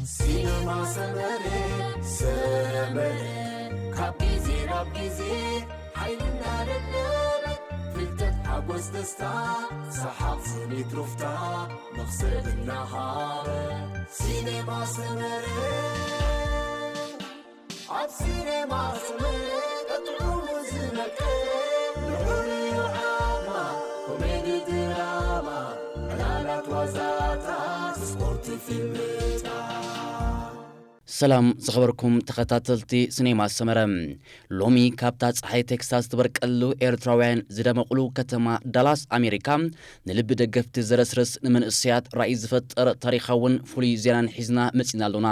ሲነማ ሰመረ፣ ሰመረ፣ ካብ ግዜ ናብ ግዜ ሓይልና ደለበ፣ ፍልጠት ሓጎስ ደስታ፣ ሰሓቕ ስኒት ሩፍታ፣ መኽሰብ እናሃበ። ሲነማ ሰመረ፣ ኣብ ሲነማ ሰመረ፣ ጥዑሙ ዝመቀ፣ ልዑል እዩ ዓቕማ፣ ኮሜዲ ድራማ፣ ዕላላት ዋዛታት፣ ስፖርት ፊልምታት። ሰላም ዝኸበርኩም ተኸታተልቲ ሲኔማ ሰመረ፣ ሎሚ ካብታ ጸሓይ ቴክሳስ ትበርቀሉ ኤርትራውያን ዝደመቑሉ ከተማ ዳላስ ኣሜሪካ ንልቢ ደገፍቲ ዘረስርስ ንመንእሰያት ራእይ ዝፈጥር ታሪኻውን ፍሉይ ዜናን ሒዝና መጺና ኣሎና።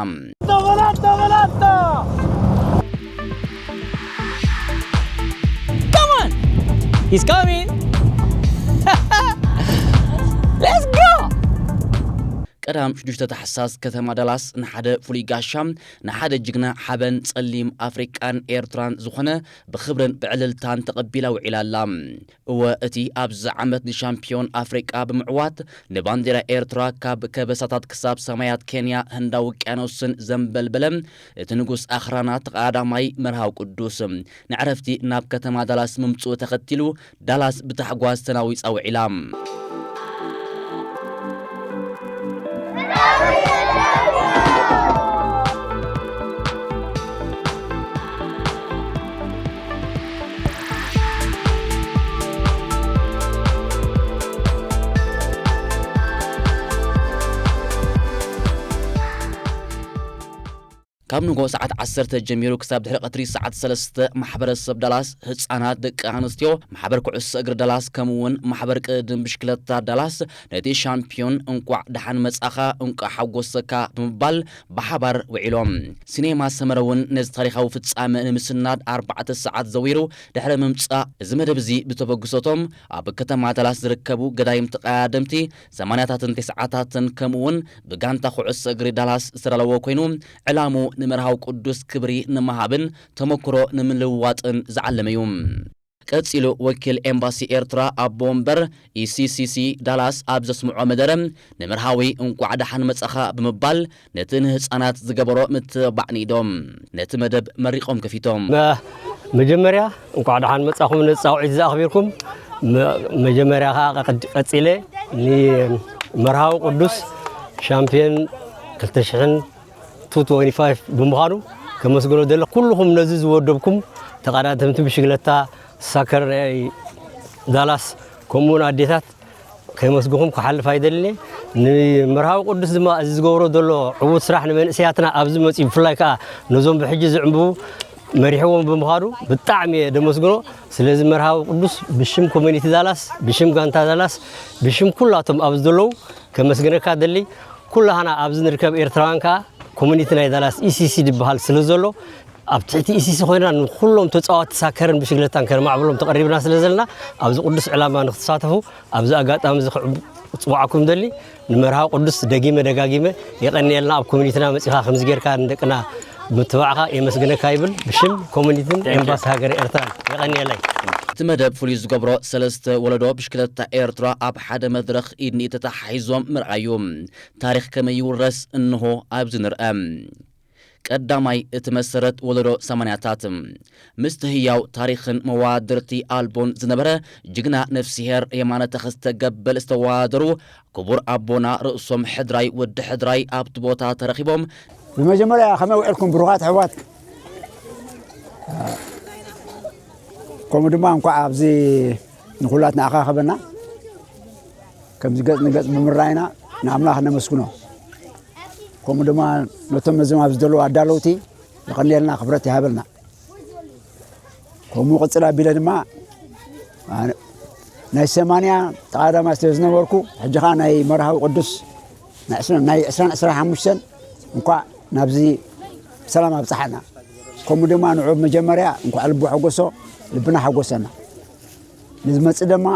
Come on! He's coming! Let's go! ቀዳም ሽዱሽተ ታሕሳስ ከተማ ዳላስ ንሓደ ፍሉይ ጋሻ፣ ንሓደ ጅግና ሓበን ጸሊም ኣፍሪቃን ኤርትራን ዝኾነ ብኽብርን ብዕልልታን ተቐቢላ ውዒላ ኣላ። እወ፣ እቲ ኣብዚ ዓመት ንሻምፒዮን ኣፍሪቃ ብምዕዋት ንባንዴራ ኤርትራ ካብ ከበሳታት ክሳብ ሰማያት ኬንያ ህንዳዊ ውቅያኖስን ዘንበልበለ እቲ ንጉስ ኣኽራናት ቀዳማይ መርሃዊ ቅዱስ ንዕረፍቲ ናብ ከተማ ዳላስ ምምጽኡ ተኸቲሉ ዳላስ ብታሕጓስ ተናዊጻ ውዒላ። ካብ ንጎ ሰዓት ዓሰርተ ጀሚሩ ክሳብ ድሕሪ ቀትሪ ሰዓት ሰለስተ ማሕበረሰብ ዳላስ፣ ህፃናት፣ ደቂ ኣንስትዮ፣ ማሕበር ኩዕሶ እግሪ ዳላስ ከምኡ እውን ማሕበር ቅድድም ብሽክለታ ዳላስ ነቲ ሻምፒዮን እንቋዕ ደሓን መጻኻ፣ እንቋዕ ሓጎሰካ ብምባል ብሓባር ውዒሎም። ሲኔማ ሰመረ እውን ነዚ ታሪኻዊ ፍጻመ ንምስናድ ኣርባዕተ ሰዓት ዘዊሩ ድሕሪ ምምጻእ፣ እዚ መደብ እዚ ብተበግሶቶም ኣብ ከተማ ዳላስ ዝርከቡ ገዳይም ተቐዳደምቲ ሰማንያታትን ተስዓታትን ከምኡ እውን ብጋንታ ኩዕሶ እግሪ ዳላስ ዝተዳለወ ኮይኑ፣ ዕላሙ ንመርሃዊ ቅዱስ ክብሪ ንምሃብን ተመክሮ ንምልውዋጥን ዝዓለመ እዩ። ቀጺሉ ወኪል ኤምባሲ ኤርትራ ኣቦ ወንበር ኢሲሲሲ ዳላስ ኣብ ዘስምዖ መደረ፣ ንመርሃዊ እንቋዕ ደሓን መጻኻ ብምባል ነቲ ንህጻናት ዝገበሮ ምትብባዕ ንኢዶም ነቲ መደብ መሪቖም ከፊቶም። መ-፣ መጀመርያ እንቋዕ ደሓን መጻኹም ነቲ ጻውዒት ዝኣኽቢርኩም። መ-፣ መጀመርያ ኸኣ ቀድ-፣ ቀጺለ ንመርሃዊ ቅዱስ ሻምፒዮን ክልተ ሽሕን ቱ ትወንቲ ፋይቭ ብምዃኑ ከመስግኖ ደለ ኩልኹም ነዚ ዝወደብኩም ተቐዳደምቲ ብሽግለታ ሳከር ናይ ዳላስ ከምኡውን ኣዴታት ከመስግኹም ክሓልፍ ኣይደልን። ንመርሃዊ ቅዱስ ድማ እዚ ዝገብሮ ዘሎ ዕዉት ስራሕ ንመንእሰያትና ኣብዚ መጺኡ ብፍላይ ከኣ ነዞም ብሕጂ ዝዕንብቡ መሪሕዎም ብምዃኑ ብጣዕሚ እየ ደመስግኖ። ስለዚ መርሃዊ ቅዱስ ብሽም ኮሚኒቲ ዳላስ፣ ብሽም ጋንታ ዳላስ፣ ብሽም ኩላቶም ኣብዚ ዘለዉ ከመስግነካ ደሊ። ኩላህና ኣብዚ ንርከብ ኤርትራውያን ከኣ ኮሚኒቲ ናይ ዳላስ ኢሲሲ ዝበሃል ስለ ዘሎ ኣብ ትሕቲ ኢሲሲ ኮይና ንኩሎም ተጻዋቲ ሳከርን ብሽግለታን ከነማዕብሎም ተቐሪብና ስለ ዘለና ኣብዚ ቅዱስ ዕላማ ንክትሳተፉ ኣብዚ ኣጋጣሚ እዚ ክዕብ-፣ ክጽውዓኩም ደሊ። ንመርሃዊ ቅዱስ ደጊመ ደጋጊመ የቐንየልና። ኣብ ኮሚኒቲና መጺኻ ከምዚ ጌርካ ንደቅና ምትባዕኻ የመስግነካ ይብል ብሽም ኮሚኒቲን ኤምባሲ ሃገረ ኤርትራን። የቐንየለይ። እቲ መደብ ፍሉይ ዝገብሮ ሰለስተ ወለዶ ብሽክለታ ኤርትራ ኣብ ሓደ መድረኽ ኢድ ንኢድ ተተሓሒዞም ምርኣዩ። ታሪኽ ከመይ ይውረስ እንሆ ኣብዚ ንርአ። ቀዳማይ እቲ መሰረት ወለዶ ሰማንያታት። ምስቲ ህያው ታሪኽን መዋድርቲ ኣልቦን ዝነበረ ጅግና ነፍስሄር የማነ ተኸስተ ገበል ዝተወዳደሩ ክቡር ኣቦና ርእሶም ሕድራይ ወዲ ሕድራይ ኣብቲ ቦታ ተረኺቦም። ብመጀመርያ ከመይ ውዒልኩም ብሩኻት ኣሕዋት? ከምኡ ድማ እንኳዕ ኣብዚ ንኹላትና ኣኻኸበና። ከምዚ ገጽ ንገጽ ብምራይና ንኣምላኽ ነመስግኖ። ከምኡ ድማ ነቶም ነዞም ኣብዚ ዘለዉ ኣዳለውቲ የቐንየልና፣ ክብረት ይሃበልና። ከምኡ ቅጽል ኣቢለ ድማ፣ ኣነ ናይ ሰማንያ ተቐዳዳማይ ስለ ዝነበርኩ፣ ሕጂ ኸኣ ናይ መርሃዊ ቅዱስ ናይ ዕስራን፣ ናይ ዕስራን ዕስራን ሓሙሽተን እንኳዕ ናብዚ ብሰላም ኣብጽሓና። ከምኡ ድማ ንዑ መጀመርያ እንኳዕ ልቡ ሓጎሶ፣ ልብና ሓጎሰና። ንዝመጽእ ድማ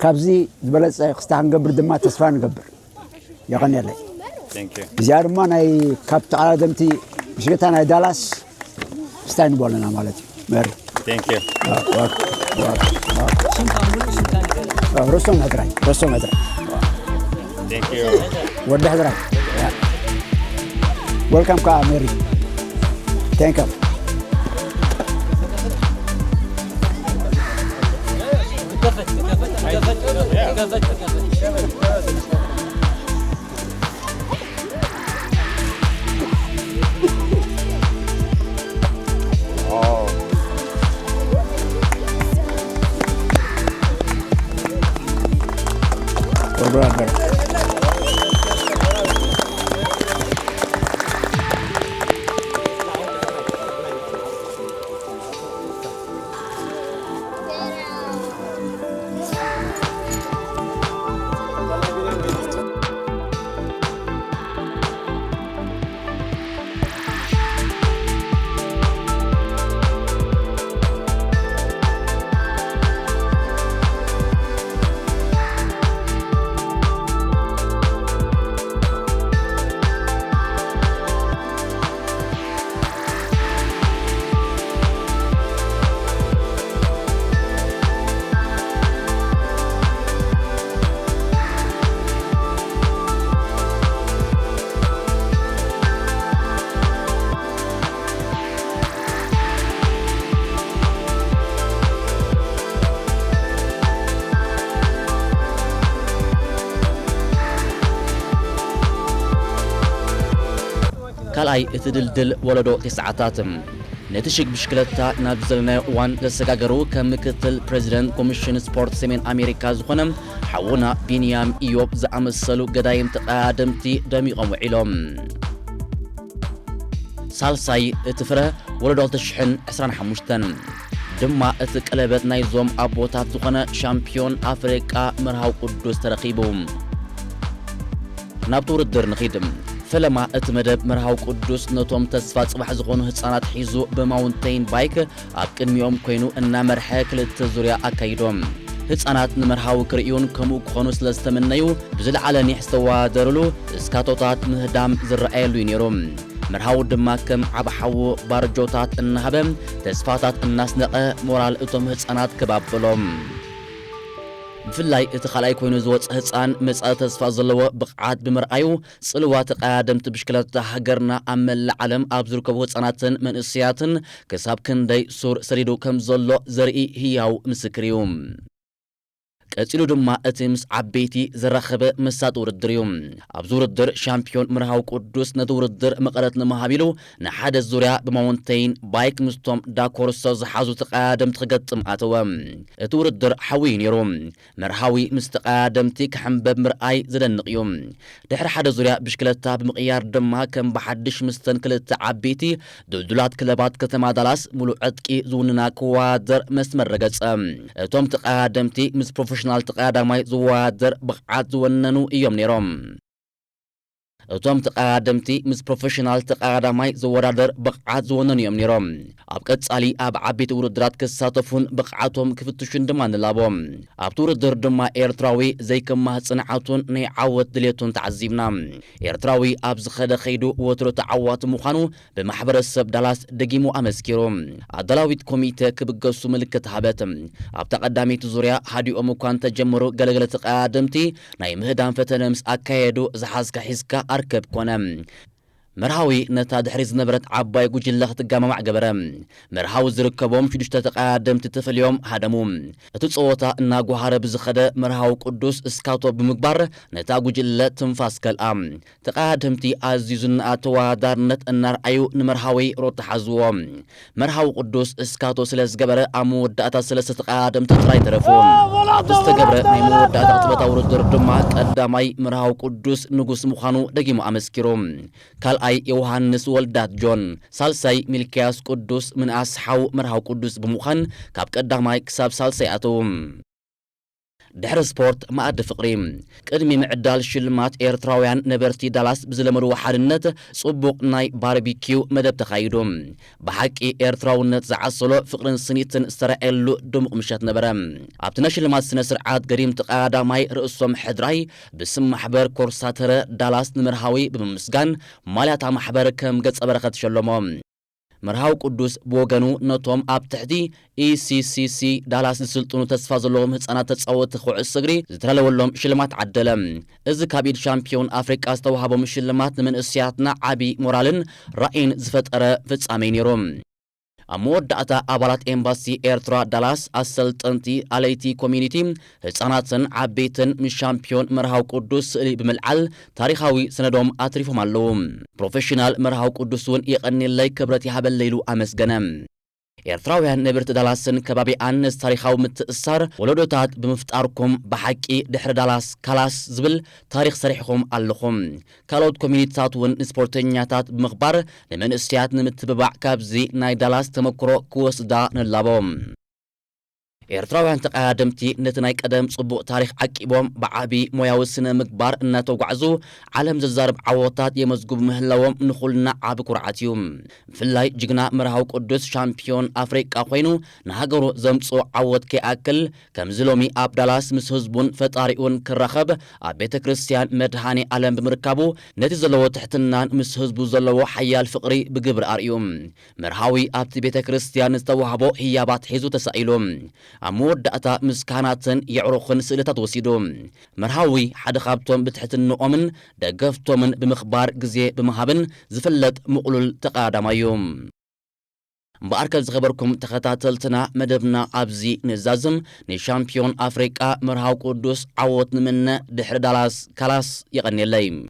ካብዚ ዝበለጸ ክስታ ክንገብር ድማ ተስፋ ንገብር። የቐንየለይ። Thank you። እዚኣ ድማ ናይ ካብ ተቐዳደምቲ ብሽክለታ ናይ ዳላስ ስታይ ንበለና ማለት እዩ። መሪ። Thank you። ዋ-፣ ዋ-፣ ዋ-፣ ዋ-፣ ዋ-፣ ርስቶም ሕድራይ፣ ርስቶም ሕድራይ። Thank you። ወዲ ሕድራይ። ያ። Welcome ከዓ ሜሪ። Thank you። ካልኣይ እቲ ድልድል ወለዶ ተስዓታት ነቲ ሽግ ብሽክለታ ናብ ዘለናዮ እዋን ዘሰጋገሩ ከም ምክትል ፕሬዚደንት ኮሚሽን ስፖርት ሰሜን ኣሜሪካ ዝኾነ ሓውና ቢንያም ኢዮብ ዝኣመሰሉ ገዳይም ተቐዳደምቲ ደሚቖም ውዒሎም። ሳልሳይ እቲ ፍረ ወለዶ ክልተ ሽሕን ዕስራን ሓሙሽተን ድማ እቲ ቀለበት ናይዞም ኣቦታት ዝኾነ ሻምፒዮን ኣፍሪቃ መርሃዊ ቅዱስ ተረኺቡ። ናብቲ ውድድር ንኺድ። ፈለማ እቲ መደብ መርሃዊ ቅዱስ ነቶም ተስፋ ጽባሕ ዝኾኑ ህጻናት ሒዙ ብማውንቴን ባይክ ኣብ ቅድሚኦም ኮይኑ እናመርሐ ክልተ ዙርያ ኣካይዶም። ህጻናት ንመርሃዊ ክርእዩን ከምኡ ክኾኑ ስለ ዝተመነዩ ብዝለዓለ ኒሕ ዝተወዳደሩሉ እስካቶታት ምህዳም ዝረኣየሉ እዩ ነይሩ። መርሃዊ ድማ ከም ዓቢ ሓዉ ባርጆታት እናሃበ ተስፋታት እናስነቐ ሞራል እቶም ህጻናት ክባብሎም። ብፍላይ እቲ ካልኣይ ኮይኑ ዝወጸ ህጻን መጻኢ ተስፋ ዘለዎ ብቕዓት ብምርኣዩ ጽልዋ ተቐዳደምቲ ብሽክለታ ሃገርና ኣብ መላእ ዓለም ኣብ ዝርከቡ ህጻናትን መንእሰያትን ክሳብ ክንደይ ሱር ሰዲዱ ከም ዘሎ ዘርኢ ህያው ምስክር እዩ። ቀጺሉ ድማ እቲ ምስ ዓበይቲ ዘራኸበ መሳጢ ውድድር እዩ። ኣብዚ ውድድር ሻምፒዮን መርሃዊ ቅዱስ ነቲ ውድድር መቐረት ንምሃብ ኢሉ ንሓደ ዙርያ ብማውንተይን ባይክ ምስቶም ዳኮርሶ ዝሓዙ ተቐዳደምቲ ክገጥም ኣተወ። እቲ ውድድር ሓዊ እዩ ነይሩ። መርሃዊ ምስ ተቐዳደምቲ ክሕንበብ ምርኣይ ዘደንቕ እዩ። ድሕሪ ሓደ ዙርያ ብሽክለታ ብምቕያር ድማ ከም ብሓድሽ ምስተን ክልተ ዓበይቲ ድልዱላት ክለባት ከተማ ዳላስ ሙሉእ ዕጥቂ ዝውንና ክወዳደር መስመር ረገጸ። እቶም ተቐዳደምቲ ምስ ፕሮፌሽናል ተቐዳዳማይ ዝወዳደር ብቕዓት ዝወነኑ እዮም ነይሮም። እቶም ተቐዳደምቲ ምስ ፕሮፌሽናል ተቐዳዳማይ ዝወዳደር ብቕዓት ዝወነኑ እዮም ነይሮም። ኣብ ቀጻሊ ኣብ ዓበይቲ ውድድራት ክሳተፉን ብቕዓቶም ክፍትሹን ድማ ንላቦ። ኣብቲ ውድድር ድማ ኤርትራዊ ዘይከማህ ጽንዓቱን ናይ ዓወት ድሌቱን ተዓዚብና። ኤርትራዊ ኣብ ዝኸደ ከይዱ ወትሩ ተዓዋቲ ምዃኑ ብማሕበረሰብ ዳላስ ደጊሙ ኣመስኪሩ። ኣዳላዊት ኮሚተ ክብገሱ ምልክት ሃበት። ኣብታ ቀዳመይቲ ዙርያ ሃዲኦም እኳ እንተጀመሩ፣ ገለገለ ተቐዳደምቲ ናይ ምህዳም ፈተነ ምስ ኣካየዱ፣ ዝሓዝካ ሒዝካ ኣርከብ ኮነ። መርሃዊ ነታ ድሕሪት ዝነበረት ዓባይ ጉጅለ ክትጋማማዕ ገበረ። መርሃዊ ዝርከቦም ሽዱሽተ ተቐዳደምቲ ተፈልዮም ሃደሙ። እቲ ጸወታ እናጓሃረ ብዝኸደ፣ መርሃዊ ቅዱስ እስካቶ ብምግባር ነታ ጉጅለ ትንፋስ ከልኣ። ተቐዳደምቲ ኣዝዩ ዝነኣድ ተወዳዳርነት እናርኣዩ ንመርሃዊ ሮቶ ሓዝዎ። መርሃዊ ቅዱስ እስካቶ ስለ ዝገበረ ኣብ መወዳእታ ሰለስተ ተቐዳደምቲ ጥራይ ተረፉ። ኣብቲ ዝተገብረ ናይ መወዳእታ ቅጽበታዊ ውድድር ድማ ቀዳማይ መርሃዊ ቅዱስ ንጉስ ምዃኑ ደጊሙ ኣመስኪሩ። ካልኣይ ዮሃንስ ወልዳት ጆን፣ ሳልሳይ ሚልክያስ ቅዱስ ምንኣስ ሓው መርሃዊ ቅዱስ ብምዃን ካብ ቀዳማይ ክሳብ ሳልሳይ ኣተዉ። ድሕሪ ስፖርት መኣዲ ፍቕሪ። ቅድሚ ምዕዳል ሽልማት ኤርትራውያን ነበርቲ ዳላስ ብዝለመድዎ ሓድነት ጽቡቕ ናይ ባርቢኪው መደብ ተኻይዱ። ብሓቂ ኤርትራውነት ዝዓሰሎ ፍቕርን ስኒትን ዝተራእየሉ ድሙቕ ምሸት ነበረ። ኣብቲ ናይ ሽልማት ስነ ስርዓት ገዲም ተቐዳዳማይ ርእሶም ሕድራይ ብስም ማሕበር ኮርሳተረ ዳላስ ንመርሃዊ ብምምስጋን ማልያታ ማሕበር ከም ገጸ በረኸት ሸለሞ። መርሃዊ ቅዱስ ብወገኑ ነቶም ኣብ ትሕቲ E C C C ዳላስ ዝስልጥኑ ተስፋ ዘለዎም ህጻናት ተጻወቲ ኩዕሶ እግሪ ዝተዳለወሎም ሽልማት ዓደለ። እዚ ካብ ኢድ ሻምፒዮን ኣፍሪቃ ዝተዋህቦም ሽልማት ንመንእሰያትና ዓቢ ሞራልን ራእይን ዝፈጠረ ፍጻሜ ነይሩ። ኣብ መወዳእታ ኣባላት ኤምባሲ ኤርትራ ዳላስ ኣሰልጠንቲ፣ ኣለይቲ ኮሚኒቲ፣ ህጻናትን ዓበይትን ምስ ሻምፒዮን መርሃዊ ቅዱስ ስእሊ ብምልዓል ታሪኻዊ ሰነዶም ኣትሪፎም ኣለዉ። ፕሮፌሽናል መርሃዊ ቅዱስ እውን የቐንየለይ ክብረት ይሃበለይ ኢሉ ኣመስገነ። ኤርትራውያን ነበርቲ ዳላስን ከባቢኣን ነዚ ታሪኻዊ ምትእስሳር ወለዶታት ብምፍጣርኩም ብሓቂ ድሕሪ ዳላስ ካላስ ዝብል ታሪኽ ሰሪሕኹም ኣለኹም። ካልኦት ኮሚኒቲታት እውን ንስፖርተኛታት ብምኽባር ንመንእሰያት ንምትብባዕ ካብዚ ናይ ዳላስ ተመክሮ ክወስዳ ንላቦ። ኤርትራውያን ተቐዳደምቲ ነቲ ናይ ቀደም ጽቡቕ ታሪኽ ዓቂቦም ብዓቢ ሞያዊ ስነ ምግባር እናተጓዕዙ ዓለም ዘዛርብ ዓወታት የመዝግቡ ምህላዎም ንኹልና ዓቢ ኩርዓት እዩ። ብፍላይ ጅግና መርሃዊ ቅዱስ ሻምፒዮን ኣፍሪቃ ኮይኑ ንሃገሩ ዘምጽኦ ዓወት ከይኣክል ከምዚ ሎሚ ኣብ ዳላስ ምስ ህዝቡን ፈጣሪኡን ክራኸብ ኣብ ቤተ ክርስቲያን መድሃኔ ዓለም ብምርካቡ ነቲ ዘለዎ ትሕትናን ምስ ህዝቡ ዘለዎ ሓያል ፍቕሪ ብግብሪ ኣርእዩ። መርሃዊ ኣብቲ ቤተ ክርስቲያን ዝተዋህቦ ህያባት ሒዙ ተሳኢሉ። ኣብ መወዳእታ ምስ ካህናትን የዕሩኽን ስእልታት ወሲዱ። መርሃዊ ሓደ ካብቶም ብትሕትንኦምን ደገፍቶምን ብምኽባር ግዜ ብምሃብን ዝፍለጥ ምቕሉል ተቐዳዳማይ እዩ። እምበኣርከ ዝኸበርኩም ተኸታተልትና መደብና ኣብዚ ንዛዝም። ንሻምፒዮን ኣፍሪቃ መርሃዊ ቅዱስ ዓወት ንምነ። ድሕሪ ዳላስ ካላስ የቐንየለይ።